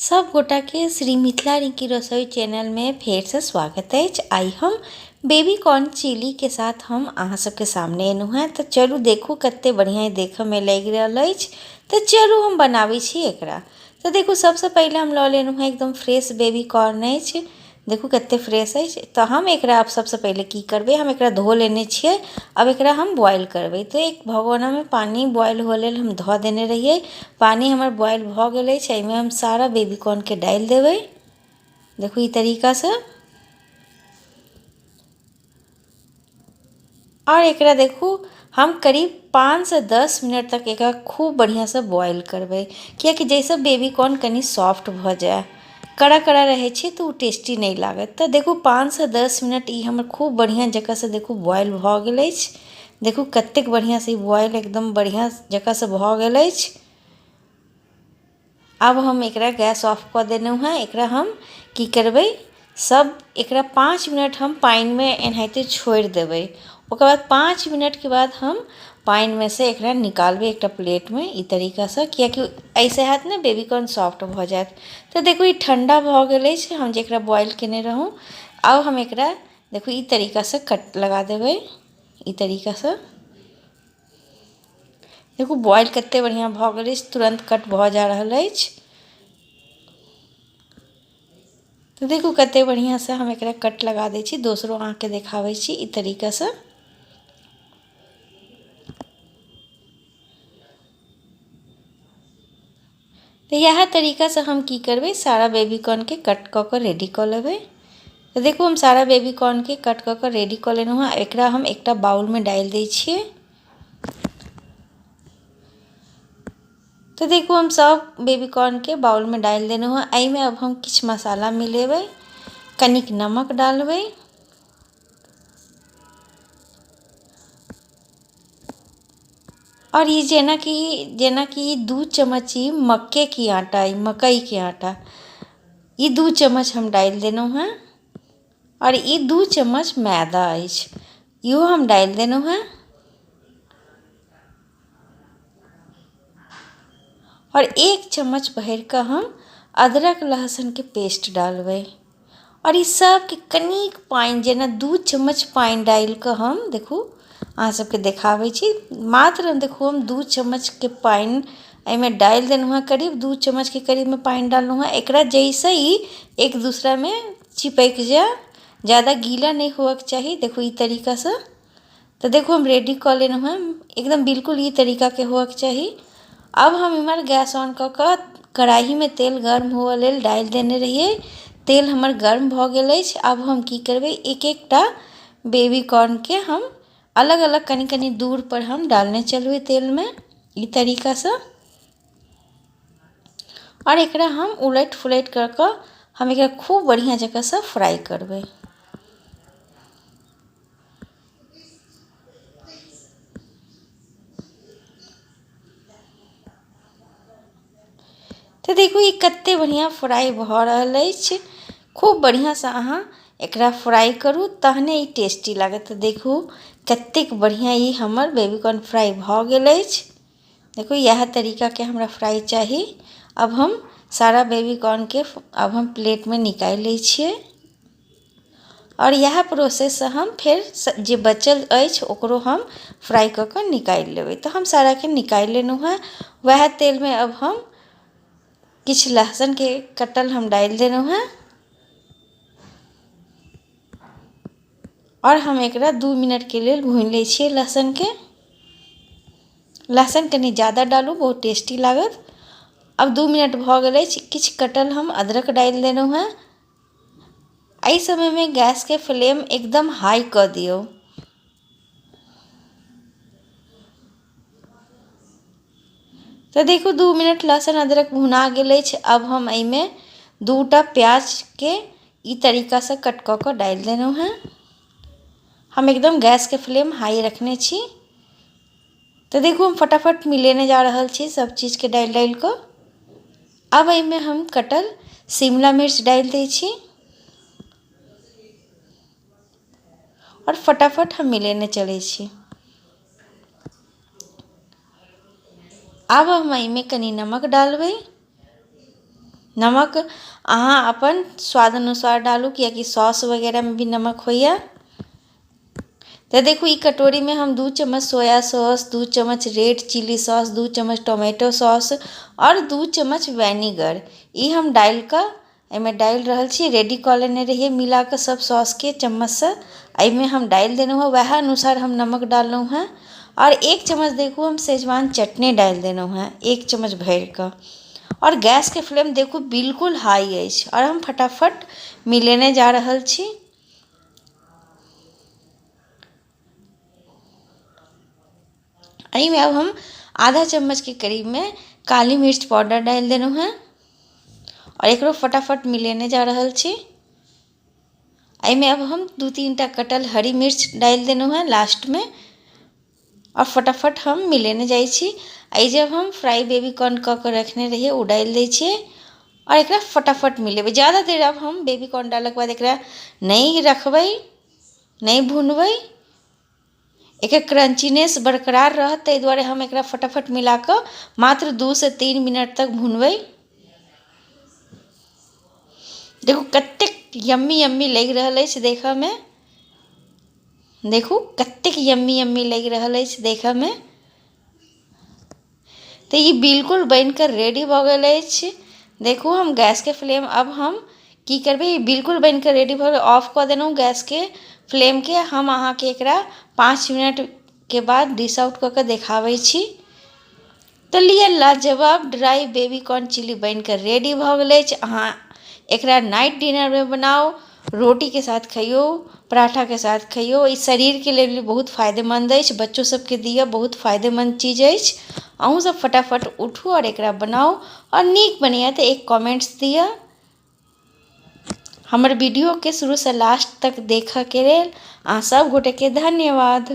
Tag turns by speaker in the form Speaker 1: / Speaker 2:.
Speaker 1: सब गोटाके श्री मिथिला रिंकी रसोई चैनलमे फेरसँ स्वागत अछि। आइ हम बेबी कॉर्न चिलीके साथ हम अहाँ सबके सामने एलहुँ हेँ। तऽ चलू देखू कते बढ़िआँ देखऽमे लागि रहल अछि। तऽ चलू हम बनाबै छी एकरा। तऽ देखू सबसँ पहिले हम लऽ लेलहुँ हेँ एकदम फ्रेश बेबी कॉर्न अछि। देखू कते फ्रेश अछि। तऽ हम एकरा आब सबसँ पहिले की करबै, हम एकरा धो लेने छियै। आब एकरा हम बॉयल करबै। तऽ एक भगोनामे पानि बॉयल हुअ लेल हम धऽ देने रहियै। पानि हमर बॉयल भऽ गेल अछि। एहिमे हम सारा बेबी कॉर्नके डालि देबै। देखू ई तरीकासँ। आओर एकरा देखू हम करीब 5 से 10 मिनट तक एकरा खूब बढ़िआँसँ बॉयल करबै, कियाकि जाहिसँ बेबी कॉर्न कनि सॉफ्ट भऽ जाय। कड़ा कड़ा रहै छै तऽ ओ टेस्टी नहि लागत। तऽ देखू 5 से 10 मिनट ई हमर खूब बढ़िआँ जकाँसँ देखू बॉयल भऽ गेल अछि। देखू कतेक बढ़िआँसँ ई बॉयल एकदम बढ़िआँ जकाँसँ भऽ गेल अछि। आब हम एकरा गैस ऑफ कऽ देलहुँ हेँ। एकरा हम की करबै, सब एकरा 5 मिनट हम पानिमे एनाहिते छोड़ि देबै। ओकर बाद 5 मिनटके बाद हम पानिमे से एकरा निकालबै एकटा प्लेटमे ई तरीकासँ, कियाकि एहिसँ हैत ने बेबीकॉर्न सॉफ्ट भऽ जायत। तऽ देखू ई ठण्डा भऽ गेल अछि, हम जे एकरा बॉयल केने रहौँ। आब हम एकरा देखू ई तरीकासँ कट लगा देबै ई तरीकासँ। देखू बॉयल कते बढ़िआँ भऽ गेल अछि, तुरन्त कट भऽ जा रहल अछि। तऽ देखू कते बढ़िआँसँ हम एकरा कट लगा दै छी। दोसरो अहाँके देखाबै छी ई तरीकासँ। तऽ इएह तरीकासँ हम की करबै, सारा बेबीकॉर्नके कट कऽ कऽ रेडी कऽ लेबै। तऽ देखू हम सारा बेबीकॉर्नके कट कऽ कऽ रेडी कऽ लेलहुँ हेँ। एकरा हम एकटा बाउलमे डालि दै छियै। तऽ देखू हम सब बेबीकॉर्नके बाउलमे डालि देलहुँ हेँ। एहिमे आब हम किछु मसाला मिलेबै। कनिक नमक डालबै आओर ई जेनाकि 2 चम्मच ई मक्केके आटा, ई मकइके आटा, ई 2 चम्मच हम डालि देलहुँ हेँ। आओर ई 2 चम्मच मैदा अछि, इहो हम डालि देलहुँ हेँ। आओर 1 चम्मच भरिकऽ हम अदरक लहसुनके पेस्ट डालबै। आओर ई सबके कनिक पानि, जेना 2 चम्मच पानि डालिकऽ हम देखू अहाँ सबके देखाबै छी। मात्र देखू हम 2 चम्मचके पानि एहिमे डालि देलहुँ हेँ। करीब 2 चम्मचके करीबमे पानि डाललहुँ हेँ एकरा, जाहिसँ ई एक दूसरामे चिपकि जाय, ज्यादा गीला नहि होअके चाही। देखू ई तरीकासँ। तऽ देखू हम रेडी कऽ लेलहुँ हेँ, एकदम बिल्कुल ई तरीकाके होअके चाही। आब हम इम्हर गैस ऑन कऽ कऽ कड़ाहीमे तेल गर्म हुअ लेल डालि देने रहियै। तेल हमर गर्म भऽ गेल अछि। आब हम की करबै, एक एकटा बेबी कॉर्नके हम अलग अलग कनि कनि दूरपर हम डालने चलबै तेलमे ई तरीकासँ। आओर एकरा हम उलटि फुलटि कऽ कऽ हम एकरा खूब बढ़िआँ जकाँसँ फ्राइ करबै। तऽ देखू ई कते बढ़िआँ फ्राइ भऽ रहल अछि। खूब बढ़िआँसँ अहाँ एकरा फ्राइ करू तहने ई टेस्टी लागत। तऽ देखू कतेक बढ़िआँ ई हमर बेबीकॉर्न फ्राइ भऽ गेल अछि। देखू इएह तरीकाके हमरा फ्राइ चाही। आब हम सारा बेबीकॉर्नके आब हम प्लेटमे निकालि लै छियै। आओर इएह प्रोसेससँ हम फेर जे बचल अछि ओकरो हम फ्राइ कऽ कऽ निकालि लेबै। तऽ हम साराके निकालि लेलहुँ हेँ। वएह तेलमे अब हम किछु लहसुनके कटल हम डालि देलहुँ हेँ आओर हम एकरा 2 मिनटके लेल भूनि लै छियै लहसुनके। लहसुन कनि ज्यादा डालू, बहुत टेस्टी लागत। आब 2 मिनट भऽ गेल अछि। किछु कटल हम अदरक डालि देलहुँ हेँ। एहि समयमे गैसके फ्लेम एकदम हाई कऽ दियौ। तऽ देखू 2 मिनट लहसुन अदरक भुना गेल अछि। आब हम एहिमे 2टा प्याजके ई तरीकासँ कट कऽ कऽ डालि देलहुँ हेँ। हम एकदम गैसके फ्लेम हाई रखने छी। तऽ देखू हम फटाफट मिलेने जा रहल छी सब चीजके डालि डालि कऽ। आब एहिमे हम कटल शिमला मिर्च डालि दै छी आओर फटाफट हम मिलेने चलै छी। आब हम एहिमे कनि नमक डालबै। नमक अहाँ अपन स्वाद अनुसार डालू, कियाकि सॉस वगैरहमे भी नमक होइए। तऽ देखू, ई कटोरीमे हम 2 चम्मच सोया सॉस, 2 चम्मच रेड चिली सॉस, 2 चम्मच टोमेटो सॉस आओर 2 चम्मच वेनिगर ई हम डालि कऽ एहिमे डालि रहल छी। रेडी कऽ लेने रहियै मिला कऽ सब सॉसके चम्मचसँ, एहिमे हम डालि देलहुँ हँ। वएह अनुसार हम नमक डाललहुँ हँ आओर 1 चम्मच देखू हम शेजवान चटनी डालि देलहुँ हँ, 1 चम्मच भरि कऽ। आओर गैसके फ्लेम देखू बिल्कुल हाई अछि आओर हम फटाफट मिलेने जा रहल छी। एहिमे आब हम आधा चम्मचके करीबमे काली मिर्च पाउडर डालि देलहुँ हँ आओर एकरो फटाफट मिलेने जा रहल छी। एहिमे आब हम 2-3 टा कटल हरी मिर्च डालि देलहुँ हँ लास्टमे आओर फटाफट हम मिलेने जाइ छी। एहि जब हम फ्राई बेबी कॉर्न कऽ कऽ रखने रहियै ओ डालि दै छियै आओर एकरा फटाफट मिलेबै। ज्यादा देर आब हम बेबी कॉर्न डालैके बाद एकरा नहि रखबै, नहि भुनबै, एकर क्रंचीनेस बरकरार रहत, ताहि दुआरे हम एकरा फटाफट मिला कऽ मात्र 2 से 3 मिनट तक भुनबै। देखू कतेक यम्मी यम्मी लागि रहल अछि देखऽमे, देखू कतेक यम्मी यम्मी लागि रहल अछि देखऽमे। तऽ ई बिल्कुल बनिकऽ रेडी भऽ गेल अछि। देखू हम गैसके फ्लेम अब हम की करबै, ई बिल्कुल बनिकऽ रेडी भऽ गेल, ऑफ कऽ देलहुँ गैसके फ्लेमके। हम अहाँके एकरा 5 मिनटके बाद डिश आउट कऽ कऽ देखाबै छी। तऽ लिअ, लाजवाब ड्राई बेबी कॉर्न चिली बनिकऽ रेडी भऽ गेल अछि। अहाँ एकरा नाइट डिनरमे बनाउ, रोटीके साथ खइयौ, पराठाके साथ खइयौ। ई शरीरके लेल भी बहुत फायदेमन्द अछि, बच्चो सबके दिअ, बहुत फायदेमन्द चीज अछि। अहूँ सब फटाफट उठू आओर एकरा बनाउ आओर नीक बनैए तऽ एक कमेंट्स दिअ। हमर वीडियोके शुरूसँ लास्ट तक देखऽके लेल अहाँ सब गोटेके धन्यवाद।